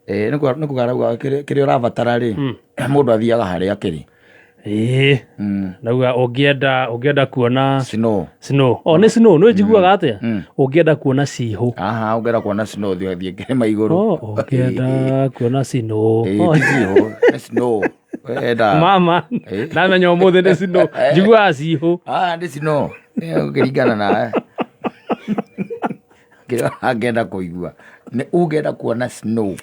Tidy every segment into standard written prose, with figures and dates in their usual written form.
Ĩĩ, nĩ kuga arauga kĩrĩa ũrabatara rĩ, mũndũ athiaga harĩa kĩrĩ. Ĩĩ, nauga ũngĩenda kuona Snow. Snow. O nĩ snow, nĩ njiguaga atĩa? Ũngĩenda kuona cihũ. Aha, ũngĩenda kuona snow thiĩ kĩrĩma igũrũ. Oh, ũngĩenda kuona snow. Ĩĩ, Oh, ti cihũ, nĩ snow. Wenda. Mama, ndamenya ũmũthĩ nĩ snow. Njiguaga cihũ. Ah, nĩ snow. Nĩ ũkĩringana nawe. Kĩrĩa angĩenda kũigua. Nĩ ũngĩenda kuona snow.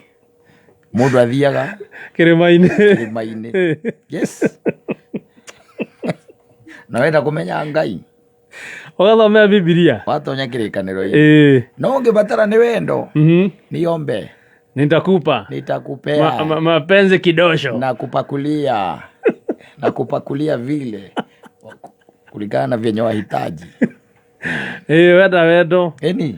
Mũndũ athiaga Kĩrĩma-inĩ. Kĩrĩma-inĩ. Yes. Na wenda kũmenya Ngai, Ũgathomea Bibilia. Watonya kĩrĩkanĩro-inĩ. No ũngĩbatara nĩ wendo, niombe. Nitakupa. Nitakupea. Mapenzi kidosho. Na kupakulia na kupakulia vile kulingana na vyenye wahitaji. Ĩĩ, wenda wendo. Ĩni.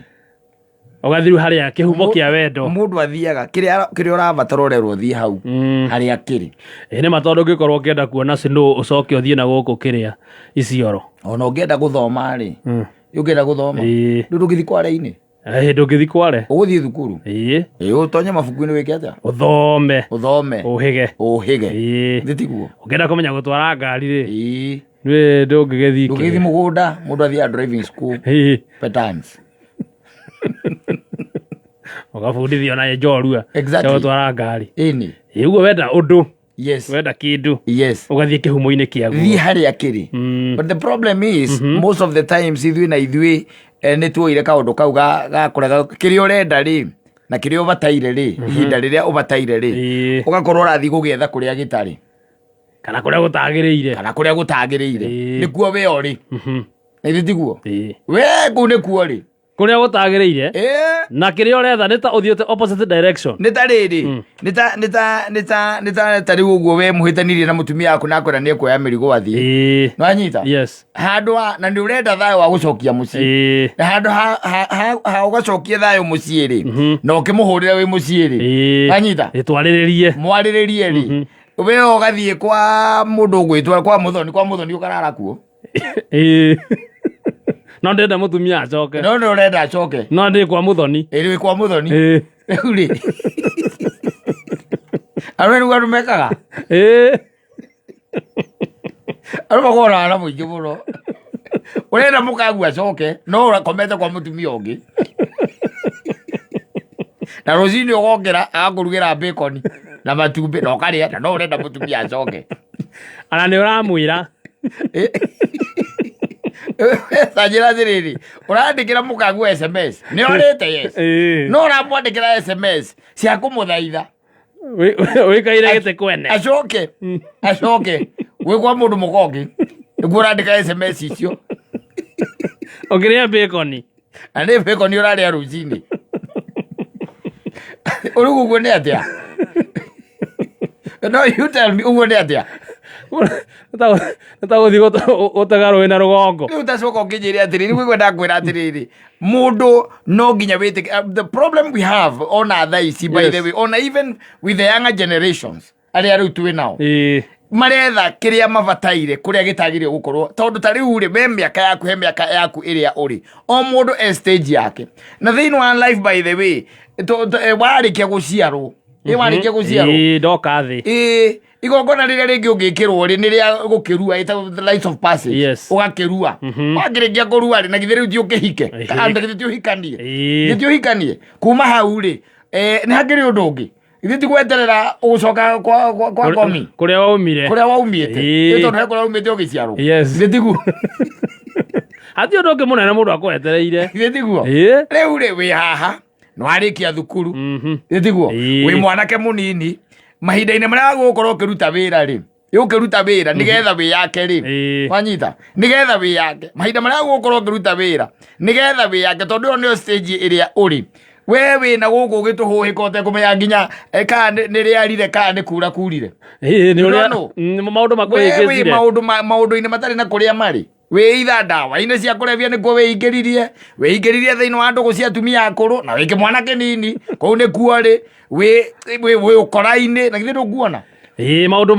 Ũgathiĩ rĩu harĩa kĩhumo kĩa wendo. Mũndũ athiaga kĩrĩa ũrabatara ũrerwo ũthiĩ hau harĩa kĩrĩ. Ĩĩ nĩ ma, tondũ ũngĩkorwo ũkĩenda kuona snow ũcoke ũthiĩ na gũkũ kĩrĩa Isiolo. Ona ũngĩenda gũthoma rĩ, ũngĩenda gũthoma, rĩu ndũngĩthiĩ kware-inĩ. Ĩĩ, ndũngĩthiĩ kware. Ũgũthiĩ thukuru. Ĩĩ, ũtonye mabuku-inĩ wĩke atĩa? Ũthome. Ũthome. Ũhĩge. Ũhĩge. Thĩ tiguo? Ũngĩenda kũmenya gũtwara ngari rĩ, nĩ ndũngĩgĩthiĩ. Ndũngĩgĩthiĩ mũgũnda, mũndũ athiaga driving school. Petans. Ũgabundithio na njorua cia gũtwara ngari. Ĩni. Ĩĩ, ũguo wenda ũndũ, wenda kĩndũ, ũgathiĩ kĩhumo-inĩ kĩaguo. Thiĩ harĩa kĩrĩ. But the problem is, most of the times ithuĩ na ithuĩ nĩ tuoire kaũndũ kau ga kũrega kĩrĩa ũrenda rĩ na kĩrĩa ũbataire rĩ, ihinda rĩrĩa ũbataire rĩ, ũgakorwo ũrathiĩ gũgĩetha kũrĩa gĩtarĩ. Kana kũrĩa gũtagĩrĩire. Kana kũrĩa gũtagĩrĩire. Nĩkuo we ũrĩ. Na ithuĩ tiguo? We kũu nĩkuo rĩ. Kũrĩa gũtagĩrĩire. Na kĩrĩa ũretha nĩ ta ũthiĩte opposite direction. Nĩ ta rĩrĩ, nĩ ta nĩ ta nĩ ta nĩ ta ta rĩu ũguo we mũhĩtanirie na mũtumia waku na akwĩra nĩ ekuoya mĩrigo athiĩ. Nĩwanyita? Yes. Handũ ha na nĩ ũrenda thayũ wa gũcokia mũciĩ. Na handũ ha ũgacokie thayũ mũciĩ rĩ, na ũkĩmũhũrĩre wĩ mũciĩ rĩ. Wanyita? Ĩtwarĩrĩrie. Mwarĩrĩrie rĩ. We ũgathiĩ kwa mũndũ ũgwĩtwo kwa mũthoni, kwa mũthoni ũkarara kuo. Ĩĩ. No ndĩrenda mũtumia acoke. No nĩ ũrenda acoke. No ndĩ kwa mũthoni. Ĩĩ, wĩ kwa mũthoni. Rĩu rĩ, arũme nĩguo andũ mekaga. Arũme makoragwo na wara mũingĩ mũno. Ũrenda mũkagu acoke, no ũrakomete kwa mũtumia ũngĩ. Na rũcinĩ ũgokĩra agakũrugĩra bacon na matumbĩ na ũkarĩa, na no ũrenda mũtumia acoke. Ona nĩ ũramwĩra. Ta njĩra atĩrĩrĩ, ũrandĩkĩra mũkagu SMS, nĩ orĩte, yes. No ũramwandĩkĩra SMS cia kũmũthaitha. Wĩkaire gĩtĩ kwene. Acoke, acoke, wĩ kwa mũndũ mũka ũngĩ. Nĩguo ũrandĩka SMS icio. Ũkĩrĩa bacon. Na nĩ bacon ũrarĩa rũcinĩ. Ũrĩu ũguo nĩ atĩa? No you tell me, ũguo nĩ atĩa? Nĩ ta gũthiĩ gũtega rũĩ na rũgongo. Rĩu tacoka ũkĩnjĩre atĩrĩrĩ, nĩguo ngwenda kwĩra atĩrĩrĩ, mũndũ no nginya wĩtĩke. The problem we have ona thaa ici, by the way, ona even with the younger generations arĩa rĩu twĩ nao, maretha kĩrĩa mabataire kũrĩa gĩtagĩrĩire gũkorwo, tondũ ta rĩu rĩ, we mĩaka yaku, he mĩaka yaku ĩrĩa ũrĩ, o mũndũ e stage yake na thĩinĩ wa life. By the way, warĩkia gũciarwo, warĩkia gũciarwo, Ĩĩ, ndoka thĩ. Ĩĩ, igongona rĩrĩa rĩngĩ ũngĩkĩrwo rĩ nĩ rĩa gũkĩrua, ĩtagwo the rites of passage. Ũgakĩrua, wakĩrĩkia kũrua rĩ, na githĩ rĩu ti ũkĩhike? Kana githĩ ti ũhikanie? Githĩ ti ũhikanie? Kuma hau rĩ, nĩ hakĩrĩ ũndũ ũngĩ? Githĩ ti gweterera ũgũcoka kwa ngomi? Kũrĩa waumire. Kũrĩa waumĩte. Ĩ, tondũ he kũrĩa waumĩte ũgĩciarwo. Githĩ tiguo? Hatirĩ ũndũ ũngĩ mũnene mũndũ akwetereire. Githĩ tiguo? Rĩu rĩ, wĩ haha nĩwarĩkia thukuru, githĩ tiguo? Wĩ mwanake mũnini, mahinda-inĩ marĩa gũgũkorwo ũkĩruta wĩra rĩ, ũkĩruta wĩra nĩgetha wĩyake rĩ, wanyita, nĩgetha wĩyake, mahinda marĩa gũgũkorwo ũkĩruta wĩra nĩgetha wĩyake, tondũ ĩyo nĩyo stage ĩrĩa ũrĩ. We wĩna gũkũ ũgĩtũhũhĩka ũtekũmenya nginya kana nĩ rĩarire kana nĩ kura kurire. Ĩĩ, nĩ ũrĩa No, no. Maũndũ We wĩ makũhĩngĩcire. maũndũ-inĩ matarĩ na kũrĩa marĩ, wĩ itha ndawa-inĩ cia kũrebia nĩkuo wĩingĩririe, wĩingĩririe thĩinĩ wa ndũgũ cia atumia akũrũ na wĩ kĩmwana kĩnini, kũu nĩkuo rĩ wĩ ũkora-inĩ, na githĩ ndũkuona? Ĩĩ, maũndũ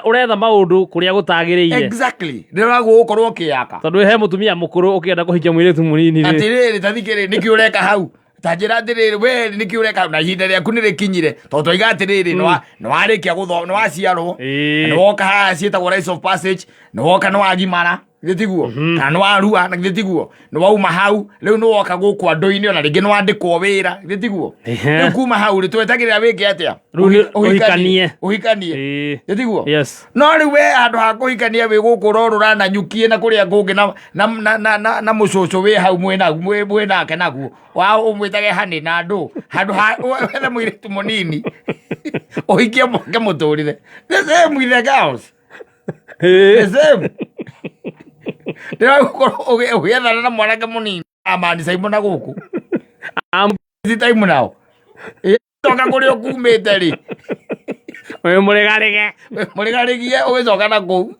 ũretha maũndũ kũrĩa gũtagĩrĩire. Exactly, rĩrĩa gũgũkorwo ũkĩyaka. Tondũ he mũtumia mũkũrũ ũkĩenda kũhikia mũirĩtu mũnini rĩ. Atĩrĩrĩ, ta thikĩrĩ, nĩkĩ ũreka hau? Ta njĩra atĩrĩrĩ, we nĩkĩ ũreka na ihinda rĩaku nĩ rĩkinyire? Tondũ twaiga atĩrĩrĩ, nĩ warĩkia gũthoma, nĩ waciarwo, nĩ woka haha ciĩtagwo rites of passage, nĩ woka, nĩ wagimara, githĩ tiguo? Kana nĩ warua, na githĩ tiguo? Nĩ wauma hau, rĩu nĩ woka gũkũ andũ-inĩ, ona rĩngĩ nĩ wandĩkwo wĩra, githĩ tiguo? Rĩu kuma hau rĩ, twetagĩrĩra wĩke atĩa? Rĩu nĩ ũhikanie. Ũhikanie. Githĩ tiguo? Yes. No rĩu we handũ ha kũhikania wĩ gũkũ ũrorũra na nyukie na kũrĩa kũngĩ na mũcũcũ wĩ hau mwĩ nake naguo wa ũmwĩtage hanĩ na andũ handũ ha wethe mũirĩtu mũnini ũhikie mwake mũtũrĩre. The same with the girls, the same. Ndĩragũkorwo ũgĩethana na mwanake mũnini amani caimo na gũkũ time now coka kũrĩa ũkumĩte rĩ. Wĩ mũregarege. Mũregaregie ũgĩcoka na kũu.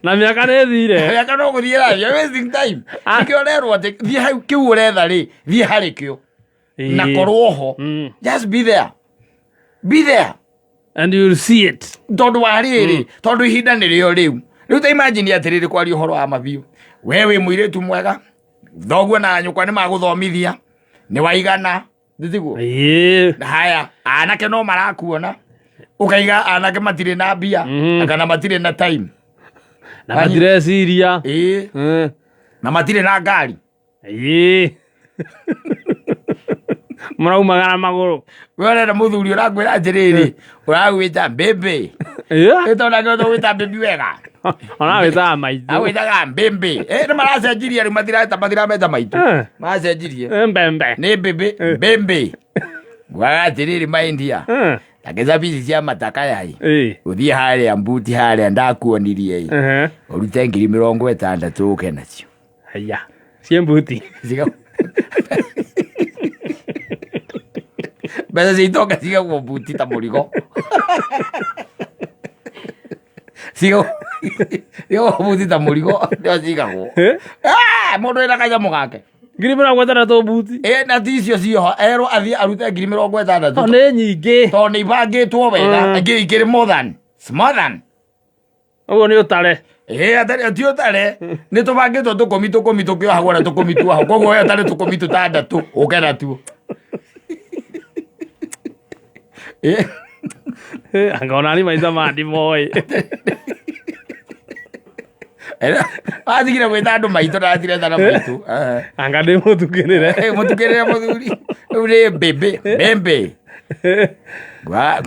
Na mĩaka nĩ ĩthire. Mĩaka no gũthiĩ ĩrathiĩ. You're wasting time. Nĩkĩo ũrerwo atĩ thiĩ hau kĩu ũretha rĩ, thiĩ harĩ kĩo na korwo ho. Just be there, be there. And you'll see it. Tondũ wa rĩrĩ, tondũ ihinda nĩrĩo rĩu. Rĩu ta imagine atĩrĩrĩ, kwaria ũhoro wa mabiũ, we wĩ mũirĩtu mwega, thoguo na nyũkwa nĩ magũthomithia, nĩ waigana, thitiguo? Ĩĩ. Haya, anake no marakuona, ũkaiga anake matirĩ na mbia kana matirĩ na time. Na matireciria. Ĩĩ. Na matirĩ na ngari. Ĩĩ, mũraumagara magũrũ. We ũrenda mũthuri ũrakwĩra atĩrĩrĩ, ũragwĩta mbĩmbĩ. Ĩtondũ ũgwĩta mbĩmbi wega. Ona wĩtaga maitũ. Agwĩtaga mbĩmbĩ. Nĩ maracenjirie rĩu, matireta, matirameta maitũ. Maracenjirie. Mbembe. Nĩ mbĩmbĩ, mbĩmbĩ. Ngwaga atĩrĩrĩ, maindia takĩca cia matakaya ĩ, ũthiĩ harĩa mbuti harĩa ndakuonirie ĩ, ũrute 60,000 ũke nacio. Haya, ciĩ mbuti. Mbeca cia itonga cigagwo mbuti ta mũrigo, cigagwo mbuti ta mũrigo, nĩo cigagwo. Ah, mũndũ wĩna kanyamũ gake. 60,000 mbuti. Ĩ, na ti icio cioho erwo athiĩ arute 60,000. Nĩ nyingĩ. Tondũ nĩ ibangĩtwo wega. Ingĩ ikĩrĩ more than, it's more than. Ũguo nĩ ũtare. Ĩ, atarĩ ti ũtare, nĩ tũbangĩtwo tũkũmi tũkũmi tũkĩohagwo na tũkũmi tuohwo, koguo we ũtarĩ tũkũmi tũtandatũ ũke natuo. Ĩ, Anga ona ni maitha ma ndimoĩ. Watigire gwĩta andũ maitũ na atiretana maitũ. Anga ndĩ mũtukĩrĩre. Mũtukĩrĩre mũthuri rĩu nĩ mbĩmbĩ mbĩmbĩ.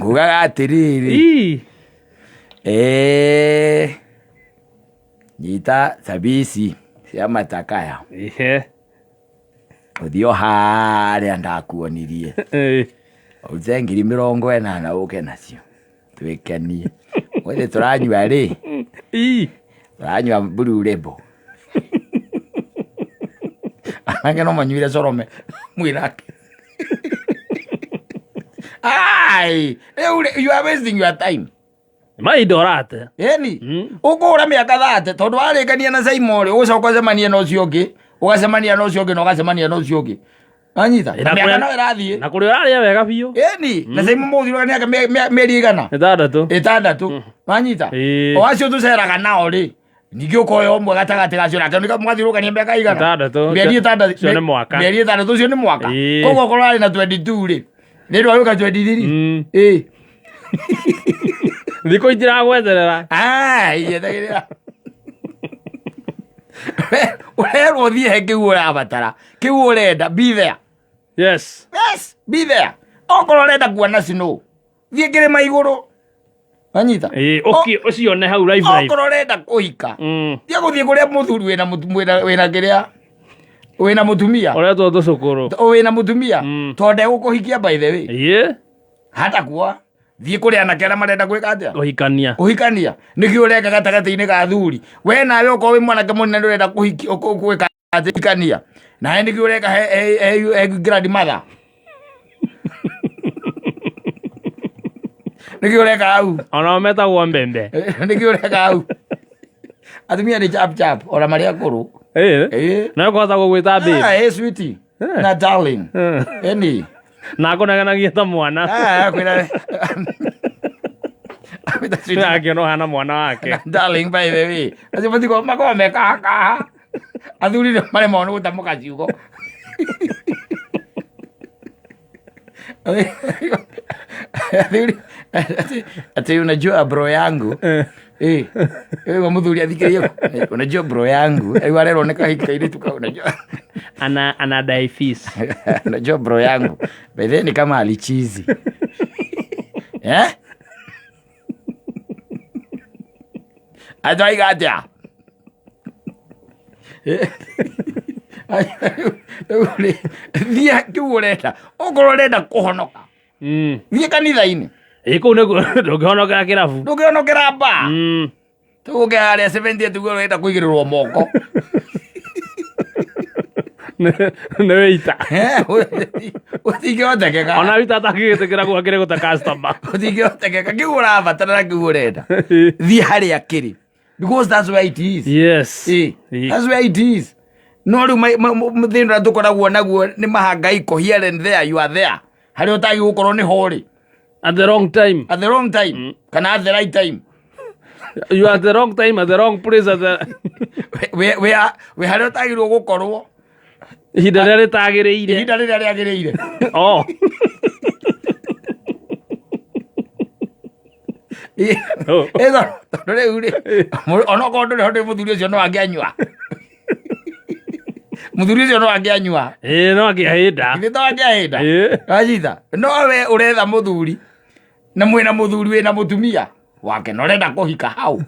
Ngugaga atĩrĩrĩ, nyita cabici cia matakaya, ũthiĩ o harĩa ndakuonirie, ũrute 80,000 ũke nacio twĩkenie. Ũmũthĩ tũranyua rĩ? Tũranyua Blue Label. Anake no manyuire corome mwĩrake. Ai, rĩu rĩ, you are wasting your time. Mahinda ũrate. Ĩni, ũkũhũra mĩaka 30 tondũ warĩkania na Saimo rĩ, ũgũcoka ũcemanie na ũcio ũngĩ, ũgacemania na ũcio ũngĩ na ũgacemania na ũcio ũngĩ. Wanyita? Na mĩaka no ĩrathiĩ. Na kũrĩa ũrarĩa wega biũ. Ĩni, na Saimo mũthurania nake mĩeri igana? 6. 6. Wanyita? Ĩĩ. O acio tũceraga nao rĩ, ningĩ ũkoya ũmwe gatagatĩ gacio nake mũgathiũrũkania mĩaka igana? 6. Mĩeri 6. Ũcio nĩ mwaka. Mĩeri 6 ũcio nĩ mwaka. Ĩĩ. Koguo okorwo arĩ na 22 rĩ, nĩ ndwagĩũka 23. Ĩĩ. Thikũ itiragweterera. Ah, igetagĩrĩra. Ũrerwo ũthiĩ he kĩu ũrabatara, kĩu ũrenda, be there. Yes. Yes, be there. Okorwo ũrenda kuona snow, thiĩ kĩrĩma igũrũ. Wanyita? Ĩĩ, ũcione hau live live. Okorwo ũrenda kũhika, tia gũthiĩ kũrĩa mũthuri wĩna wĩna kĩrĩa, wĩna mũtumia. Ũretwo tũcũkũrũ. Wĩna mũtumia, tondũ ndegũkũhikia by the way. Ĩĩ. Hata kuoa. Thiĩ kũrĩ anake arĩa marenda gwĩka atĩa? Kũhikania. Kũhikania. Nĩkĩo ũreka gatagatĩ-inĩ ga athuri. We nawe okorwo wĩ mwanake mũnene ndũrenda gwĩka atĩ kũhikania. Nawe nĩkĩo ũreka he grandmother. Nĩkĩo ũreka hau. Onao metagwo mbembe. Nĩkĩo ũreka hau. Atumia nĩ chap chap ona marĩ akũrũ. Ĩĩ. Ĩĩ. Na ũkahota gũgwĩta babe. Ah, hey sweetie. Na darling. Ĩni. Na akũnegenagia ta mwana. Ah, kwĩra. Akwĩta sweetie. Akĩona ũhana mwana wake. Darling, by the way. Acio matigwo makoragwo me kaha kaha. Athuri nĩ maremagwo nĩ gũtamũka ciugo. Athuri ati unajua bro yangu. Eh, eh, muthuri athikĩrĩrie, unajua bro yangu, rĩu arerwo nĩ kahiki kairĩtu kau, unajua Anadai fees. Unajua bro yangu by then ni kama alichizi, eh, atwaiga atia? Rĩu rĩ, thiĩ kĩu ũrenda, okorwo ũrenda kũhonoka, thiĩ kanitha-inĩ. Ĩ, kũu nĩkuo ndũngĩhonokera kĩrabu. Ndũngĩhonokera mbaa. Tũgũke harĩa 70 tuge ũrenda kũigĩrĩrwo moko. Nĩ wĩita. Gũtingĩhotekeka. Ona wĩita atangĩgĩtĩkĩra kuga kĩrĩ gũte customer. Gũtingĩhotekeka. Kĩu ũrabatara na kĩu ũrenda, thiĩ harĩa kĩrĩ, because that's where it is. That's where it is. No rĩu thĩna ũrĩa tũkoragwo naguo nĩ mahangaiko here and there. You are there harĩa ũtagĩ gũkorwo nĩ horĩ. At the wrong time. At the wrong time kana at the right time. You are at the wrong time, at the wrong place, at the Wĩ harĩa ũtagĩrĩirwo gũkorwo ihinda rĩrĩa rĩtagĩrĩire. Ihinda rĩrĩa rĩagĩrĩire. Oh. Ĩtho, tondũ rĩu rĩ, onokorwo ndũrĩ ho ndĩ mũthuri ũcio no angĩanyua, mũthuri ũcio no angĩanyua. Ĩĩ, no angĩahĩnda. Githĩ to angĩahĩnda? Ĩĩ. Wanyita? No we ũretha mũthuri na mwĩna mũthuri wĩna mũtumia wake na ũrenda kũhika hau.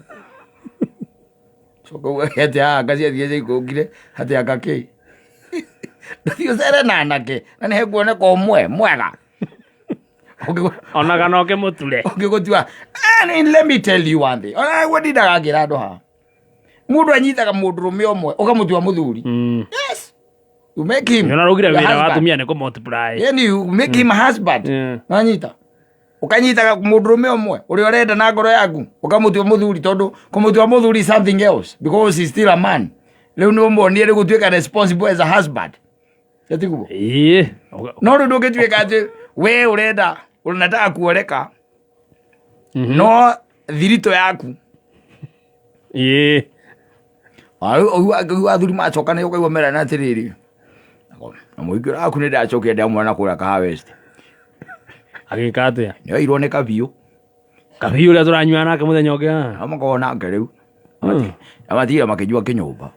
Coka uge atĩ anga ciathiĩ ciaikũrũkire atĩ anga kĩ ndathiĩ ũcere na anake na nĩ hekuoneka ũmwe mwega. Ona kana ũkĩmũture. Ũngĩgũtua. And let me tell you one thing, ona guo ndindaga ngĩra andũ haha, mũndũ anyitaga mũndũrũme ũmwe ũkamũtua mũthuri. Yes, you make him Nĩ ũraugire your wĩra wa husband. atumia nĩ kũ multiply. Yani you make him a husband. Wanyita, ukanyitaga mũndũrũme ũmwe ũrĩa ũrenda na ngoro yaku, ũkamũtua mũthuri, tondũ kũmũtua mũthuri is something else, because he's still a man. Rĩu nĩ ũmuonie rĩ gũtuĩka responsible as a husband, ĩtiguo? Ĩĩ. No rĩu ndũngĩtuĩka atĩ we ũrenda, unataka kuoleka, no thirito yaku. Rĩu athuri macoka nĩ ũkaigua merana atĩrĩrĩ, na mũhiki ũrĩa waku nĩ ndacokire ndamwona kũrĩa Kahawa West. Agĩka atĩa? Nĩ oirwo nĩ kabiũ. Kabiũ ũrĩa tũranyua nake mũthenya ũngĩ haha. Amakorwo nake rĩu amatigire makĩnyua kĩnyũmba.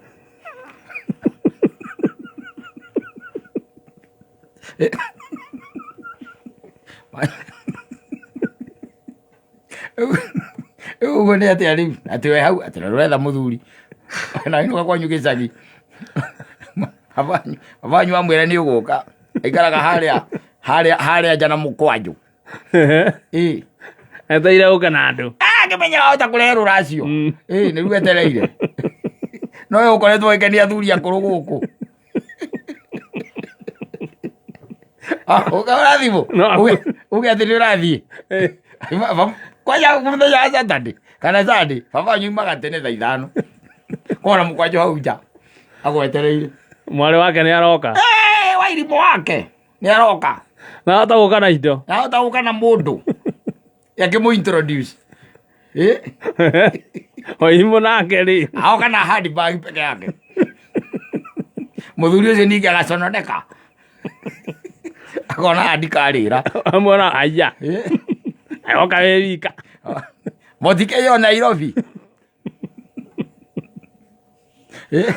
Rĩu ũguo nĩ atĩa rĩu, atĩ we hau atĩ ũretha mũthuri na inũka kwanyu gĩcagi, abanyu amwĩre nĩ ũgũka, aikaraga harĩa harĩa harĩa nja na mũkwanjũ. Ĩ. Eteire ũke na andũ. Akĩmenya wahota kũrehe rũracio. Ĩ, nĩguo etereire, no we ũkoretwo ũgĩkenia athuri akũrũ gũkũ. Ũkahũra thimũ. No. Uge atĩ nĩ ũrathiĩ kwanja mũthenya wa Saturday kana Sunday, baba wanyu umaga tene thaa 5, kona mũkwanjũ hau nja agwetereire. Mwarĩ wake nĩ aroka. Eh, wairimũ wake nĩ aroka. Na ahota gũka na indo. Ahota gũka na mũndũ akĩmũ introduce. Eh? Wairimũ nake rĩ. Aoka na handbag peke yake, mũthuri ũcio ningĩ agacononeka akona handikarĩra. Amwona aya. Agoka wĩ wika. Mũtikeyo Nairobi. Eh?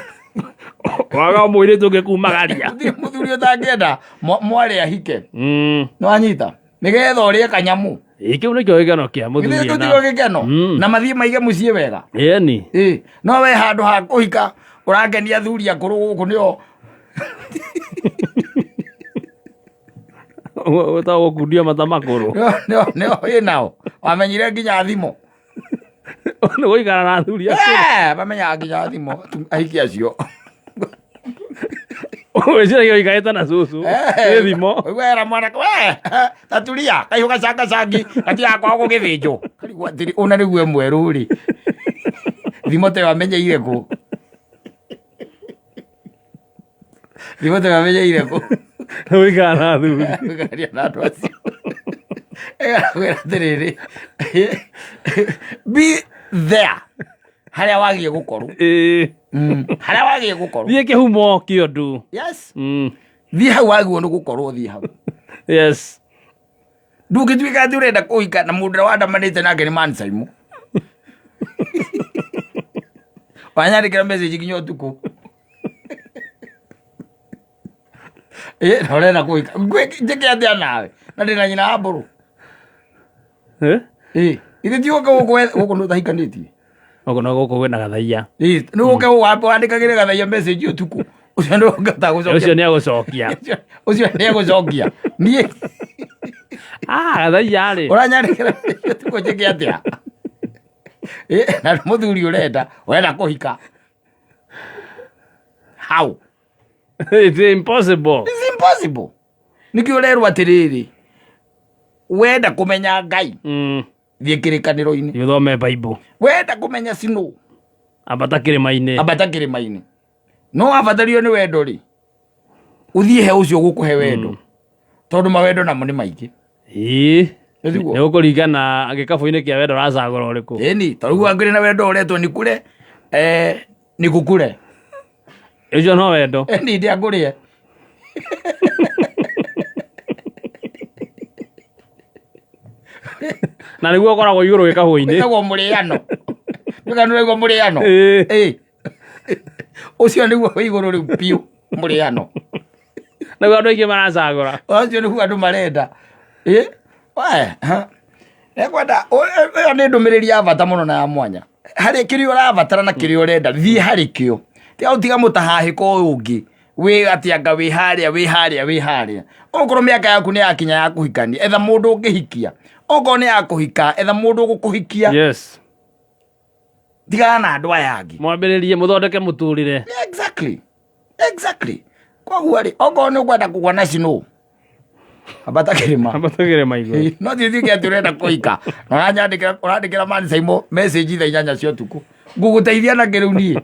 Waga mũirĩtu ũngĩ kumagaria. Gũtirĩ mũthuri ũtangĩenda mwarĩ ahike. Nĩwanyita, nĩgetha ũrĩe kanyamũ. Ĩ, kĩu nĩkĩo gĩkeno kĩa mũthuri. Githĩ tũtirĩ gĩkeno? Na mathiĩ maige mũciĩ wega. Ĩni. Ĩ, no we handũ ha kũhika ũrakenia athuri akũrũ gũkũ nĩo. Wĩtagwo gũkundio mata makũrũ. Nĩo wĩnao wamenyire nginya thimũ. Nĩ gũikara na athuri akũrũ. Eh, mamenyaga nginya thimũ ahiki acio. Wĩciragia ũikarĩte na cũcũ. Nĩ thimo. Wera mwanake we taturia kahiũ gacangacangi gatigakorwo gũgĩthĩnjwo, karigwo atĩrĩ, ũna nĩguo mwerũ rĩ, thimo ta ĩyo amenyeire kũ? Thimo ta ĩyo amenyeire kũ? Nĩ gũikara na athuri. Gũikaria na andũ acio. Ĩgakwĩra atĩrĩrĩ, be there harĩa wagiĩ gũkorwo. Harĩa wagĩrĩire gũkorwo. Thiĩ kĩhumo kĩondu. Yes. Thiĩ hau wagĩrĩirwo nĩ gũkorwo, thiĩ hau. Ndũngĩtuĩka atĩ ũrenda kũhika na mũndũ ũrĩa wandamanĩte nake nĩ Man Saimo. Wanyandĩkĩra message nginya ũtukũ. Ĩ, na ũrenda kũhika. Njĩke atĩa nawe? Na ndĩna nyina wa mbũrũ. Eh? Ĩ, ithe ti ũke gũkũ gũkũ nĩ ũtahikanĩtie. Gũkũ no gũkũ kwĩna gathaiya. Ĩ, nĩ ũke gũkũ wandĩkagĩre gathaiya message ũtukũ. Ũcio nĩ ũngĩhota gũcokia. Ũcio nĩ agũcokia. Ũcio nĩ egũcokia. Niĩ Ah, gathaiya rĩ. Ũranyandĩkĩra message ũtukũ njĩke atĩa? Ĩ, na nĩ mũthuri ũrenda, ũrenda kũhika. How? It's impossible. It's impossible. Nĩkĩo ũrerwo atĩrĩrĩ, wenda kũmenya Ngai, thiĩ kĩrĩkanĩro-inĩ. Ũthome Bible. Wenda kũmenya sinũ, Ambata kĩrĩma-inĩ. Ambata kĩrĩma-inĩ. No wabatario nĩ wendo rĩ, ũthiĩ he ũcio ũgũkũhe wendo. Tondũ mawendo namo nĩ maingĩ. Ĩĩ. Nĩguo. Nĩ gũkũringana gĩkabũ-inĩ kĩa wendo ũracagũra ũrĩkũ. Ĩni, ta rĩu angĩrĩ na wendo ũretwo nĩ kure, eh, nĩ gũkure. Ũcio no wendo. Ĩni ndiangũrĩe. Na nĩguo ũkoragwo igũrũ gĩkabũ-inĩ. Wĩtagwo mũrĩano. Nĩũraigua mũrĩano? Ĩĩ. Ĩĩ. Ũcio nĩguo wĩ igũrũ rĩu biũ, mũrĩano. Nĩguo andũ aingĩ maracagũra. Ũcio nĩguo andũ marenda. Ĩ? We, ha. Nĩngwenda, ĩyo nĩ ndũmĩrĩri ya bata mũno na ya mwanya. Harĩ kĩrĩa ũrabatara na kĩrĩa ũrenda, thiĩ harĩ kĩo. Tiga gũtiga mũtahahĩko ũyũ ũngĩ. Wĩ atĩ anga wĩ harĩa, wĩ harĩa, wĩ harĩa. Okorwo mĩaka yaku nĩ yakinya ya kũhikania, etha mũndũ ũngĩhikia. Okorwo nĩ ya kũhika, etha mũndũ ũgũkũhikia. Tigana na andũ aya angĩ. Mwambĩrĩrie mũthondeke mũtũrĩre. Exactly. Exactly. Koguo rĩ, okorwo nĩ ũkwenda kũgwa na snow, ambata kĩrĩma. Ambata kĩrĩma igũrũ. No ti ũtuĩke atĩ ũrenda kũhika na ũranyandĩkĩra, ũrandĩkĩra Man Saimo message thaa 8 cia ũtukũ. Ngũgũteithia na kĩ rĩu niĩ?